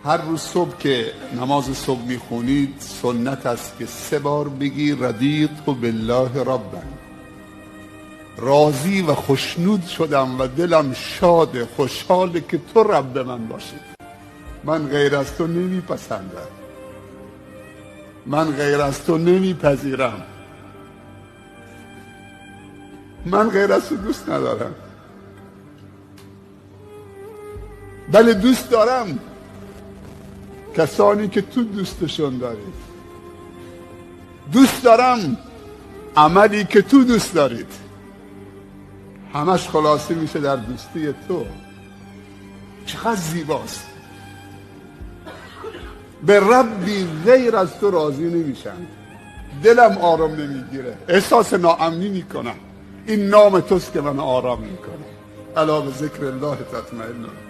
هر روز صبح که نماز صبح میخونید سنت است که 3 بار بگی رضیت بالله ربا، راضی و خوشنود شدم و دلم شاد خوشحاله که تو رب من باشی، من غیر از تو نمیپسندم، من غیر از تو نمیپذیرم، من غیر از تو دوست ندارم، بله دوست دارم کسانی که تو دوستشون دارید، دوست دارم عملی که تو دوست دارید، همش خلاصه میشه در دوستی تو. چقدر زیباست. به ربی غیر از تو راضی نمیشم، دلم آرام نمیگیره، احساس ناامنی میکنم، این نام توست که من آرام میکنه. الا به ذکر الله تطمئن.